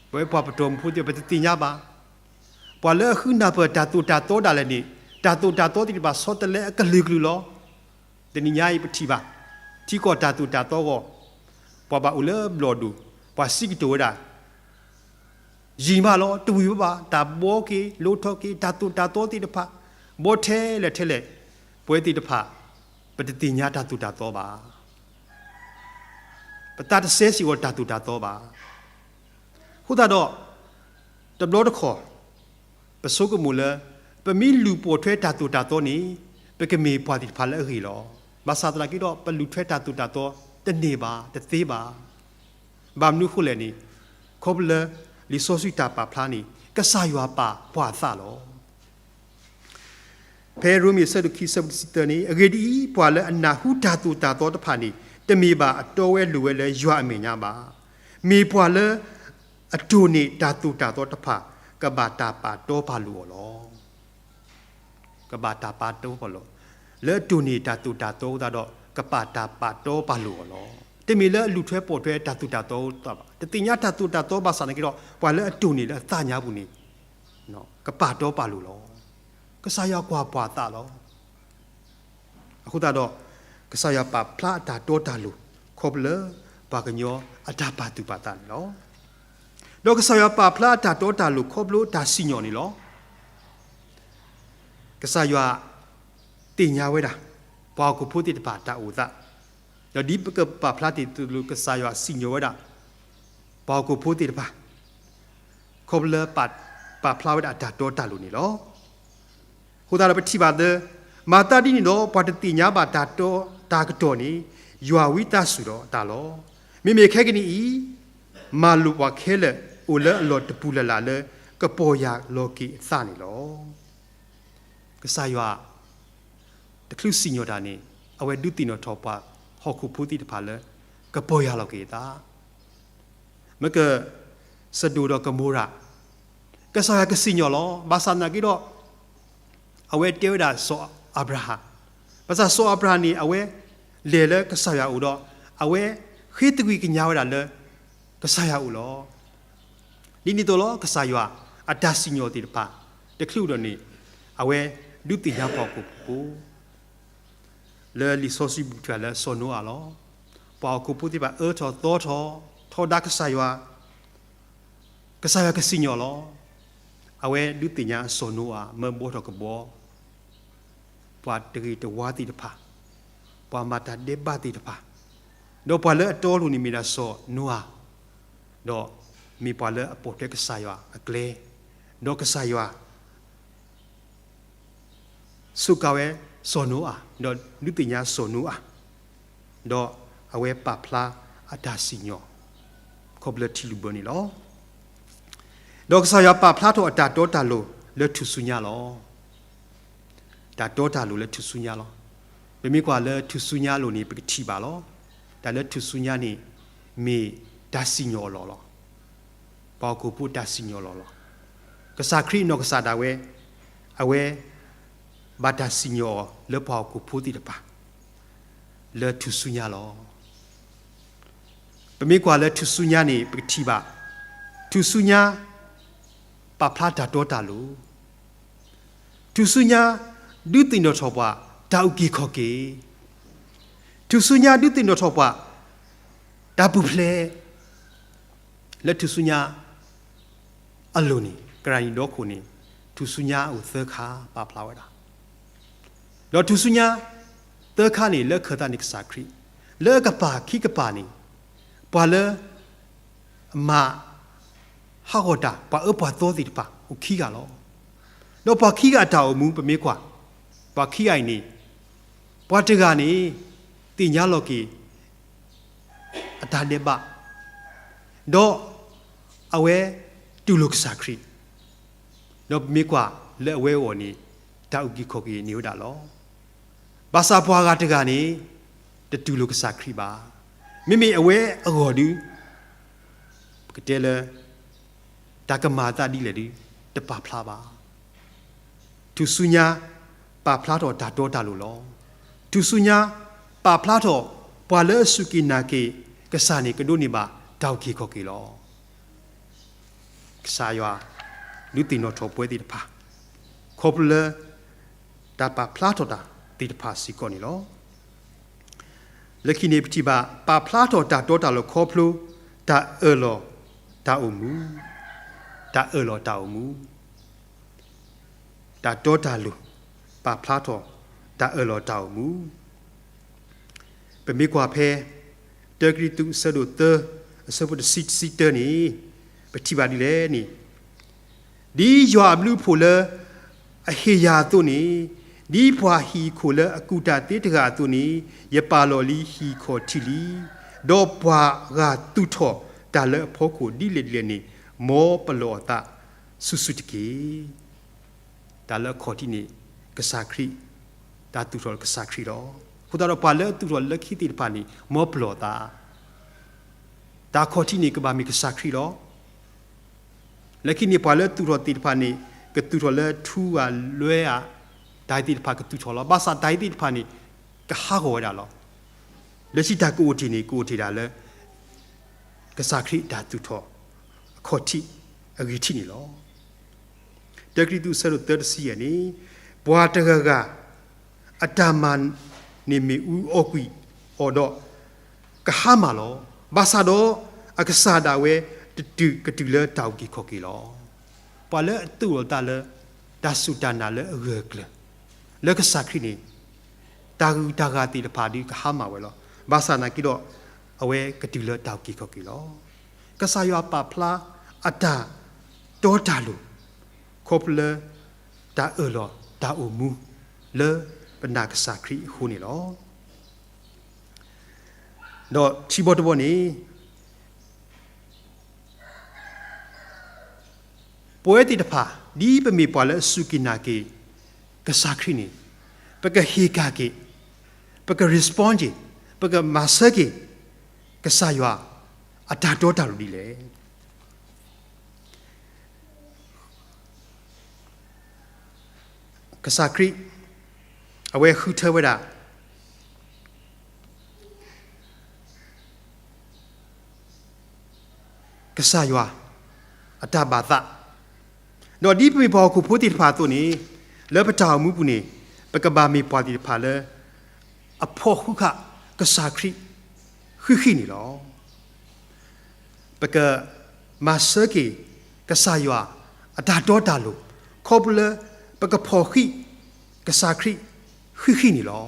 ပဝဲပှၤပတီၢ်မုၢ်ဖိသ့ၣ် ပတသ့ၣ်ညါဘၣ်. ပှၤလၢအဃုနၢ်ပၢၢ်တၢ်သိၣ်တၢ်သီဒၣ်လဲာ်န့ၣ်, တၢ်သိၣ်တၢ်သီသ့ၣ်တဖၣ်ဆီတလဲအကလုာ်ကလုာ်လီၤ. တနံၤညါအံၤပထံၣ်ဘၣ်, ထံကီၢ်တၢ်သိၣ်တၢ်သီအဂီၢ်, ပှၤဘၣ်အိၣ်လၢဘျီၣ်ဒိၣ်, ပှၤစံးကတိၤဝဲဒၣ် ယံာ်မးလီၤ, တဝံၤဘၣ်ဘၣ်, တၢ်ဘှီက့ၤ, လိထီၣ်က့ၤ, တၢ်သိၣ်တၢ်သီသ့ၣ်တဖၣ်, ဘှီထဲလဲၣ်ထဲလဲၣ်, ပဝဲသ့ၣ်တဖၣ် ပတသ့ၣ်ညါတၢ်သိၣ်တၢ်သီဘၣ်. ပသးတစဲစ့ၢ်ကီးတၢ်သိၣ်တၢ်သီဘၣ်. အဃိသတးဒီး တဘျီတခီၣ် ပဆိကမိၣ်လၢ ပမ့ၢ်လူၤပိာ်ထွဲတၢ်သိၣ်တၢ်သီန့ၣ် ပကမ့ၢ်ပှၤသ့ၣ်တဖၣ်လၢအဂ့ၤလီၤ. ဘၣ်ဆၣ်သနာ်က့ဒီး ပလူၤထွဲတၢ်သိၣ်တၢ်သီတန့ၢ်ဘၣ်, တသ့ဘၣ်. ဘၣ်မနုၤအဃိလဲၣ်န့ၣ်, ခီဖျိလၢလံာ်စီဆှံတၢ်ပာ်ဖျါန့ၣ် ကစၢ်ယွၤပာ်ပှၤအသးလီၤ. ဖဲရိမ့ၤအဆၢဒိၣ်ခံအဆၢဖိတဆံသၢန့ၣ်, အဂ့ၢ်ဒ်အံၤ, ပှၤလၢအနၢ်ဟူတၢ်သိၣ်တၢ်သီတဖၣ်န့ၣ် တမ့ၢ်ဘၣ်အတီဝဲလိၤဝဲလၢယွၤအမဲာ်ညါဘၣ်. မ့ၢ်ပှၤလၢအတိၢ်န့ၢ်တၢ်သိၣ်တၢ်သီတဖၣ် ကဘၣ်တၢ်ပာ်တီပာ်လိၤအီၤလီၤ. ကဘၣ်တၢ်ပာ်တီပာ်လိၤ, လၢအတိၢ်န့ၢ်တၢ်သိၣ်တၢ်သီအဃိသတးဒီး ကဘၣ်တၢ်ပာ်တီပာ်လိၤအီၤလီၤ. တမ့ၢ်လၢအလူၤထွဲပိာ်ထွဲတၢ်သိၣ်တၢ်သီအဃိသတးဘၣ်. တသ့ၣ်ညါတၢ်သိၣ်တၢ်သီဘၣ်ဆၣ်သနာ်က့ဒီး ပှၤလၢအတိၢ်န့ၢ်လၢအသးညါပူၤန့ၣ် ကပာ်တီပာ်လိၤလီၤ. ကစၢ်ယွၤကွၢ်ပှၤသးလီၤ. အဃိသတးဒီး ကစၢ်ယွၤပာ်ဖျါအတၢ်တီတၢ်လိၤ ခီဖျိလၢပှၤကညီအတၢ်ပာ်သူၣ်ပာ်သးန့ၣ်လီၤ. ဒီးကစၢ်ယွၤပာ်ဖျါအတၢ်တီတၢ်လိၤ ခီဖျိအတၢ်စံၣ်ညီၣ်န့ၣ်လီၤ. ကစၢ်ယွၤသ့ၣ်ညါဝဲဒၣ် ပှၤဟီၣ်ခိၣ်ဖိသ့ၣ်တဖၣ်တၢ်အိၣ်သး, ဒီးဒ်ပကပာ်ဖျါတ့ၢ်အသိး ကစၢ်ယွၤစံၣ်ညီၣ်ဝဲဒၣ် ပှၤဟီၣ်ခိၣ်ဖိသ့ၣ်တဖၣ် ခီဖျိလၢပာ်ဖျါဝဲဒၣ်အတၢ်တီတၢ်လိၤန့ၣ်လီၤ. အဃိသတးဒီးပထံၣ်ဘၣ်လၢ မၤသးဒ်န့ၣ်ဒီး ပှၤတသ့ၣ်ညါဘၣ်တၢ်တီတၢ်ကတီၢ်န့ၣ် ယွၤဝံသးစူၤဒီးတၢ်လီၤ. မ့မ့ၢ်ခဲကနံၣ်အံၤ မၤလိာ်ပှၤခဲလၢာ်အိၣ်လၢအလီၢ်တပူၤလၢ်လၢ်လၢ ကပီၢ်ယၢ်လီၤက့ၤအသးန့ၣ်လီၤ. ကစၢ်ယွၤ တချုးစံၣ်ညီၣ်တၢ်န့ၣ် အဝဲဒုးသ့ၣ်နီၣ်ထီၣ်ပှၤဟီၣ်ခိၣ်ဖိသ့ၣ်တဖၣ်လၢ ကပီၢ်ယၢ်လီၤက့ၤအသး မ့ၢ်က စဒိၣ်ဒီးကမိၤရၤ, ကစၢ်ယွၤကစံၣ်ညီၣ်လီၤ. ဘၣ်ဆၣ်သနာ်က့ဒီး အဝဲတဲဝဲဒၣ်စီၤအၤဘြၤဟၣ်, ဘၣ်ဆၣ်စီၤအၤဘြၤဟၣ်န့ၣ် အဝဲလဲၤလၢကစၢ်ယွၤအအိၣ်ဒီး အဝဲဃ့သကွံာ်ကညးဝဲဒၣ်လၢ ကစၢ်ယွၤအအိၣ်လီၤ. ဒ်န့ၣ်အသိးလီၤ ကစၢ်ယွၤအတၢ်စံၣ်ညီၣ်သ့ၣ်တဖၣ် တချုးအိၣ်ဒီးန့ၣ် အဝဲဒုးသ့ၣ်ညါပှၤဟီၣ်ခိၣ်ဖိ လၢလံာ်စီဆှံပူၤကွံာ်လၢစီၤနိအၤလီၤ. ပှၤဟီၣ်ခိၣ်ဖိသ့ၣ်တဖၣ်အၢထီၣ်သီထီၣ် ထီဒါကစၢ်ယွၤ, ကစၢ်ယွၤကစံၣ်ညီၣ်လီၤ. အဝဲဒုးသ့ၣ်ညါစီၤနိအၤမၢဘှီထီၣ်ကဘှီ ပှၤတဂ့ၤတဝါသ့ၣ်တဖၣ်, ပှၤမၤတၢ်ဒဲးဘးသ့ၣ်တဖၣ်, ဒီးပှၤလၢအတီအလိၤန့ၣ်မ့ၢ်ဒၣ်စီၤနိအၤ, ဒီးမ့ၢ်ပှၤလၢအပိာ်ထွဲကစၢ်ယွၤအကျဲ, ဒီးကစၢ်ယွၤ စူးကါဝဲစီၤနိအၤ, ဒီးဒုးသ့ၣ်ညါစီၤနိအၤ, ဒီးအဝဲပာ်ဖျါအတၢ်စံၣ်ညီၣ် ခီဖျိထံလုၢ်ဘၢန့ၣ်လီၤ. ဒီးကစၢ်ယွၤပာ်ဖျါထီၣ်အတၢ်တီတၢ်လိၤလၢထူၣ်စုညါလီၤ. တၢ်တီတၢ်လိၤလၢထူၣ်စုညါလီၤ. ပမ့ၢ်ကွၢ်လၢထူၣ်စုညါအလိၤန့ၣ် ပကထံၣ်ဘၣ်လီၤ. တၢ်လၢထူၣ်စုညါန့ၣ် မ့ၢ်တၢ်စံၣ်ညီၣ်အလီၢ်လီၤ. ပှၤဟီၣ်ခိၣ်ဖိတၢ်စံၣ်ညီၣ်အလီၢ်လီၤ. ကစၢ်ခရံာ်အနီၢ်ကစၢ်ဒၣ်ဝဲ အဝဲ ဘၣ်တၢ်စံၣ်ညီၣ်အီၤလၢပှၤဟီၣ်ခိၣ်ဖိသ့ၣ်တဖၣ် လၢထူၣ်စုညါလီၤ. ပမ့ၢ်ကွၢ်လၢထူၣ်စုညါန့ၣ် ပကထံၣ်ဘၣ် ထူၣ်စုညါ ပာ်ဖျါတၢ်တီတၢ်လိၤ, ထူၣ်စုညါ ဒုးသ့ၣ်နီၣ်ထီၣ်ပှၤ တၢ်အုၣ်က့ၤခီၣ်က့ၤ, ထူၣ်စုညါဒုးသ့ၣ်နီၣ်ထီၣ်ပှၤ တၢ်ပူၤဖျဲး လၢထူၣ်စုညါအလိၤန့ၣ် ကရၢနံၤဒီခိၣ်န့ၣ် ထူၣ်စုညါအိၣ်သၢခါပာ်ဖျါဝဲဒၣ်, ဒီးထူၣ်စုညါသၢခါန့ၣ် လၢခၢၣ်သးန့ၣ်ကစၢ်ခရံာ်, လၢအကပၤခံကပၤန့ၣ် ပှၤလၢ အမၤ ဟးဂီၤတၢ် ပှၤအၢပှၤသီသ့ၣ်တဖၣ်အိၣ်ခံဂၤလီၤ. ဒီးပှၤခံဂၤအတၢ်အိၣ်မူ ပမ့ၢ်ကွၢ် ပှၤခံဂၤအံၤန့ၣ် ပှၤတဂၤန့ၣ် သ့ၣ်ညါလီၤက့ၤ အတၢ်ဒဲးဘး ဒီးအဝဲတူၢ်လိာ်ကစၢ်ခရံာ်, ဒီးပမ့ၢ်ကွၢ်လၢအဝဲအဂီၢ်န့ၣ် တၢ်အုၣ်က့ၤခီၣ်က့ၤန့ၢ်ဝဲဒၣ်လီၤ. ဘၣ်ဆၣ်ပှၤဂၤတဂၤန့ၣ် တတူၢ်လိာ်ကစၢ်ခရံာ်ဘၣ်. မ့မ့ၢ်အဝဲအဂီၢ်ဒု ပကတဲလၢ တၢ်ကမၤအသးဒ်လဲၣ်ဒု တပာ်ဖျါဘၣ်. ထူၣ်စုညါ ပာ်ဖျါထီၣ်တၢ်တီတၢ်လိၤလီၤ. ထူၣ်စုညါ ပာ်ဖျါထီၣ် ပှၤလၢအစူၢ်က့ၤနာ်က့ၤကစၢ်န့ၣ် ကဒိးန့ၢ်ဘၣ်တၢ်အုၣ်က့ၤခီၣ်က့ၤလီၤ. ကစၢ်ယွၤ ဒုးသ့ၣ်နီၣ်ထီၣ်ပဝဲသ့ၣ်တဖၣ် ခီဖျိလၢ တၢ်ပာ်ဖျါထီၣ်တၢ်သ့ၣ်တဖၣ်စ့ၢ်ကီးန့ၣ်လီၤ. လၢခံန့ၣ်ပထံၣ်ဘၣ် ပာ်ဖျါထီၣ်တၢ်တီတၢ်လိၤခီဖျိ တၢ်အၢၣ်လီၤတၢ်အိၣ်မူ, တၢ်အၢၣ်လီၤတၢ်အိၣ်မူ, တၢ်တီတၢ်လိၤ ပာ်ဖျါထီၣ် တၢ်အၢၣ်လီၤတၢ်အိၣ်မူ ပမ့ၢ်ကွၢ်ဖဲ တၢကရံၣ်သူး အဆၢဒိၣ်သၢ အဆၢဖိတဆံ တဆံတၢန့ၣ် ပထံၣ်ဘၣ်ဒ်လဲၣ်န့ၣ်, ဒ်ယွၤအဘျုးအဖှိၣ်လၢ အဟ့ၣ်ယၤအသိးန့ၣ်, ဒ်ပှၤဟံၣ်အခိၣ်လၢအကူၣ်တၢ်သ့တဂၤအသိးန့ၣ်, ယပာ်လီၤလံဟံၣ်ခီၣ်ထံးလံ. ဒီးပှၤဂၤသူၣ်ထီၣ်တၢ်လၢအဖီခိၣ်ဒ်လဲၣ်ဒ်လဲၣ်န့ၣ်, မ်ပလီၢ်အသးဆူၣ်ဆူၣ်တက့ၢ်. တၢ်လၢအခီၣ်ထံးန့ၣ် ကစၢ်ခရံာ်, တၢ်သူၣ်ထီၣ်လၢကစၢ်ခရံာ်လီၤ. အဃိသတးဒီးပှၤလၢအသူၣ်ထီၣ်လၢခံသ့ၣ်တဖၣ်န့ၣ် မ်ပလီၢ်အသး, တၢ်အခီၣ်ထံးန့ၣ် ကဘၣ်မ့ၢ်ကစၢ်ခရံာ်လီၤ. လၢခံန့ၣ် ပှၤလၢသူၣ်ထီၣ်သ့ၣ်တဖၣ်န့ၣ် ကသူၣ်ထီၣ်လၢထူဧါလွဲဧါ, တၢ်သ့ၣ်တဖၣ်ကသူၣ်ထီၣ်လီၤ. ဘၣ်ဆၣ်တၢ်သ့ၣ်တဖၣ်န့ၣ် ကဟးဂီၤဝဲဒၣ်လီၤ. လၢခံတၢ်ကအိၣ်တ့ၢ်န့ၣ် ကအိၣ်တ့ၢ်ဒၣ်လၢ ကစၢ်ခရံာ်တၢ်သူၣ်ထီၣ်အခီၣ်ထံးအဂ့ၢ်ထံးန့ၣ်လီၤ. တၢကရံၣ်သူး အဆၢဒိၣ်သၢ တဆံယဲၢ်န့ၣ်, ပှၤတဂၤဂၤ အတၢ်မၤန့ၣ်မ့ၣ်အူအီၣ်ကွံာ်အီၤဒီး ကဟါမၢ်လီၤ. ဘၣ်ဆၣ်ဒီး အကစၢ်ဒၣ်ဝဲ တတုၤကတုၤလၢတၢ်အုၣ်က့ၤခီၣ်က့ၤလီၤ. ပှၤလၢအသူၣ်လီၤသးလၢ တၢ်စူၢ်တၢ်နာ်လၢအဂၢၢ်အကျၢၤ လၢကစၢ်ခရံာ်န့ၣ် တၢ်ဂုၤတၢ်ဂၤသ့ၣ်တဖၣ်ဒုးကဟါမၢ်ဝဲလီၤ. ဘၣ်ဆၣ်နာ်က့ဒီး အဝဲကတုၤလၢတၢ်အုၣ်က့ၤခီၣ်က့ၤလီၤ. ကစၢ်ယွၤပာ်ဖျါအတၢ်တီတၢ်လိၤ ခီဖျိလၢ တၢ်အၢၣ်လီၤတၢ်အိၣ်မူ လၢပနာ်ကစၢ်ခရံာ်အဃိန့ၣ်လီၤ. ဒီးထံဘီတဘီန့ၣ် ပဝဲသ့ၣ်တဖၣ် ဒ်ပမ့ၢ်ပှၤလၢအစူၢ်က့ၤနာ်က့ၤ ကစၢ်ခရံာ်န့ၣ် ပကဟ့ၣ်ကၣ်က့ၤ, ပက respond က့ၤ, ပကမၤဆၢက့ၤ ကစၢ်ယွၤ အတၢ်တီတၢ်လိၤဒ်လဲၣ်. ကစၢ်ခရံာ် အဝဲဃုထၢဝဲဒၣ် ကစၢ်ယွၤ အတၢ်ဘၣ်သး, ဒီးဒ်ပမ့ၢ်ပှၤဟီၣ်ခိၣ်ဖိသ့ၣ်တဖၣ်အသိးန့ၣ် လၢပတၢ်အိၣ်မူပူၤန့ၣ် ပကဘၣ်မ့ၢ်ပှၤသ့ၣ်တဖၣ်လၢ အဖီၣ်ဃံးဃာ်ကစၢ်ခရံာ် ဃံးဃံးန့ၣ်လီၤ. ပကမၤဆၢက့ၤ ကစၢ်ယွၤ အတၢ်တီတၢ်လိၤ ခီဖျိလၢ ပကဖီၣ်ဃံး ကစၢ်ခရံာ် ဃံးဃံးန့ၣ်လီၤ.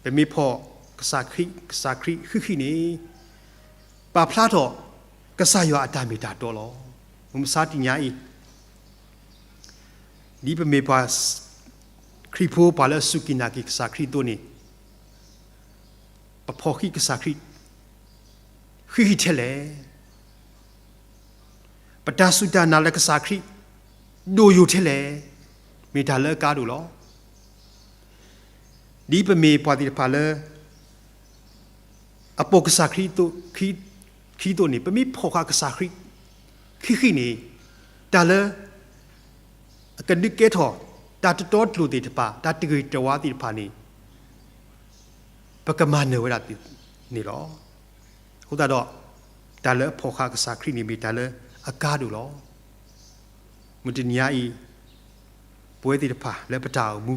ပမ့ၢ်ဖီၣ်ကစၢ်ခရံာ် ကစၢ်ခရံာ်ဃံးဃံးန့ၣ် ပာ်ဖျါထီၣ် ကစၢ်ယွၤအတၢ်မ့ၢ်တၢ်တီလီၤ. မုၢ်မဆါတနံၤအံၤ ဒ်ပမ့ၢ်ပှၤ ခရံာ်ဖိပှၤလၢအစူၢ်က့ၤနာ်က့ၤကစၢ်ခရံာ်အသိးန့ၣ် ပဖီၣ်ဃံးကစၢ်ခရံာ် ဃံးဃံးထဲလဲၣ်. ပတၢ်စူၢ်တၢ်နာ်လၢကစၢ်ခရံာ် ဒိၣ်ယိာ်ထဲလဲၣ်. မ့ၢ်တၢ်လၢအကါဒိၣ်လီၤ. ဒ်ပမ့ၢ်ပှၤသ့ၣ်တဖၣ်လၢ အပိာ်ကစၢ်ခရံာ်အသိး ခရံာ် ခရံာ်အသိးန့ၣ် ပမ့ၢ်ဖီၣ်ဃာ်ကစၢ်ခရံာ် ဃံးဃံးန့ၣ် တၢ်လၢ အကဒုးကဲထီၣ် တၢ်တတီတလိၤသ့ၣ်တဖၣ် တၢ်တဂ့ၤတဝါသ့ၣ်တဖၣ်န့ၣ် ပကမၤနၢၤဝဲဒၣ်န့ၣ်လီၤ. အဃိသတးဒီး တၢ်လၢအဖီၣ်ဃာ်ကစၢ်ခရံာ်န့ၣ် မ့ၢ်တၢ်လၢအကါဒိၣ်လီၤ. မုၢ်တနံၤအံၤ ပဝဲသ့ၣ်တဖၣ်လၢပတၢ်အိၣ်မူ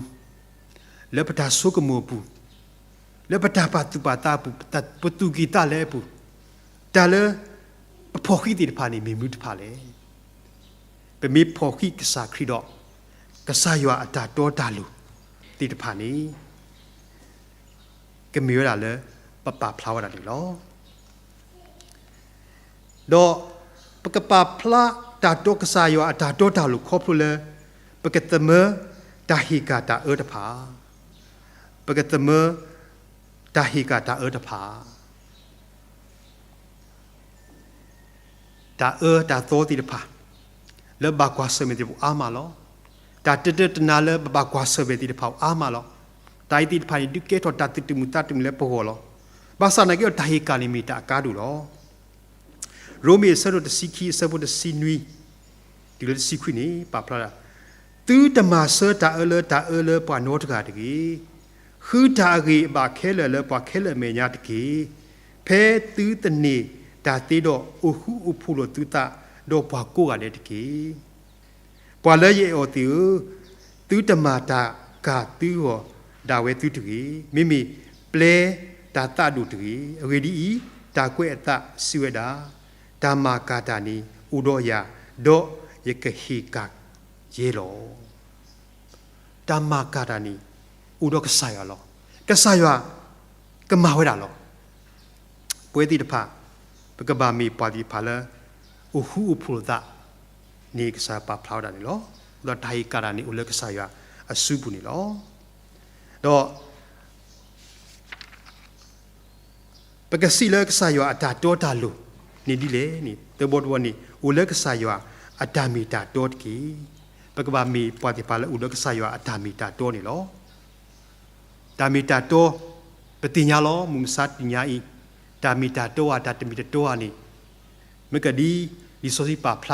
လၢပတၢ်ဆိကမိၣ်အပူၤ လၢပတၢ်ပာ်သူၣ်ပာ်သးအပူၤ ပသူၣ်ကံၢ်သးလဲအပူၤ တၢ်လၢ ပဖီၣ်ဃံးသ့ၣ်တဖၣ်န့ၣ် မ့ၢ်မနုၤတဖၣ်လဲၣ်. ပမ့ၢ်ဖီၣ်ဃံးကစၢ်ခရံာ်ဒီး ကစၢ်ယွၤအတၢ်တီတၢ်လိၤသ့ၣ်တဖၣ်န့ၣ် ကမ့ၢ်ဝဲဒၣ်လၢ ပပာ်ဖျါဝဲဒၣ်န့ၣ်လီၤ. ဒီးပကပာ်ဖျါတၢ်တီကစၢ်ယွၤအတၢ်တီတၢ်လိၤခီဖျိလၢ ပကသမၢတၢ်ဟ့ၣ်ကၣ်တၢ်အၢတဖၣ်, ပကသမၢတၢ်ဟ့ၣ်ကၣ်တၢ်အၢတဖၣ် တၢ်အၢတၢ်သီသ့ၣ်တဖၣ် လၢဘၣ်ကွၢ်ဆၢၣ်မဲာ်သ့ၣ်တဖၣ်အါမးလီၤ. တၢ်တတၢတနါလၢပဘၣ်ကွၢ်ဆၢၣ်မဲာ်သ့ၣ်တဖၣ်အါမးလီၤ. တၢ်အံၤသ့ၣ်တဖၣ်န့ၣ် ဒုးကဲထီၣ်တၢ်သတူၢ်မုာ်သးတူၢ်မုာ်လၢပဂီၢ်လီၤ. ဘၣ်ဆၣ်နာ်က့ဒီးတၢ်ဟ့ၣ်ကၣ်န့ၣ်မ့ၢ်တၢ်အကါဒိၣ်လီၤ. ရိမ့ၤအဆၢဒိၣ်တဆံခံအဆၢဖိတဆံနွံ တုၤလၢတဆံခွံန့ၣ် ပာ်ဖျါဒၣ်, သုတမၤဆၢတၢ်အၢလၢတၢ်အၢလၢပှၤနီတဂၤတဂ့ၤ. ဃုတၢ်အဂ့ၢ်အဘၣ်ခဲလၢာ်လၢပှၤခဲလၢာ်အမဲာ်ညါတက့ၢ်. ဖဲသုသန့ၤတၢ်သ့ဒီး အိၣ်ဃူအိၣ်ဖိးလိာ်သုသးဒီးပှၤကိးဂၤဒဲးတက့ၢ်. ပှၤလၢယအဲၣ်အီၤသ့ၣ်ဧၢ, သုတမၤတၢ်ကၢ်သုဂီၢ်ဒၣ်ဝဲသုတဂ့ၤ. မ့မ့ၢ်ပျဲတၢ်သးဒိၣ်တဂ့ၤ. အဂ့ၢ်ဒ်အံၤ, တၢ်ကွဲးအသးစံးဝဲဒၣ်, တၢ်မၤကၢ်တၢ်န့ၣ်အိၣ်ဒီးယၤ, ဒီးယကဟ့ၣ်ကၣ်ယဲလီၤ. တၢ်မၤကၢ်တၢ်န့ၣ် အိၣ်ဒီးကစၢ်ယွၤလီၤ. ကစၢ်ယွၤကမၤဝဲဒၣ်လီၤ. ပဝဲသ့ၣ်တဖၣ် ပကဘၣ်မ့ၢ်ပှၤသ့ၣ်တဖၣ်လၢ အိၣ်ဃူအိၣ်ဖိးလိာ်သးန့ၣ် ကစၢ်ယွၤပာ်ဖျါဝဲဒၣ်န့ၣ်လီၤ. ဒီးတၢ်ဟ့ၣ်ကၣ်တၢ်န့ၣ် အိၣ်လၢကစၢ်ယွၤအစုပူၤန့ၣ်လီၤ. ဒီး ပကစံးလၢကစၢ်ယွၤအတၢ်တီတၢ်လိၤန့ၣ်ဒ်လဲၣ်န့ၣ် သၢဘီတဘီန့ၣ် အိၣ်လၢကစၢ်ယွၤအတၢ်မ့ၢ်တၢ်တီတက့ၢ်. ပကဘၣ်မ့ၢ်ပှၤသ့ၣ်တဖၣ်လၢအိၣ်လၢကစၢ်ယွၤအတၢ်မ့ၢ်တၢ်တီန့ၣ်လီၤ. တၢ်မ့ၢ်တၢ်တီ ပသ့ၣ်ညါလီၤ. မုၢ်မဆါတနံၤအံၤ တၢ်မ့ၢ်တၢ်တီဧါ တၢ်တမ့ၢ်တၢ်တီဧါန့ၣ် မ့ၢ်ကဒ် လံာ်စီဆှံပာ်ဖျါ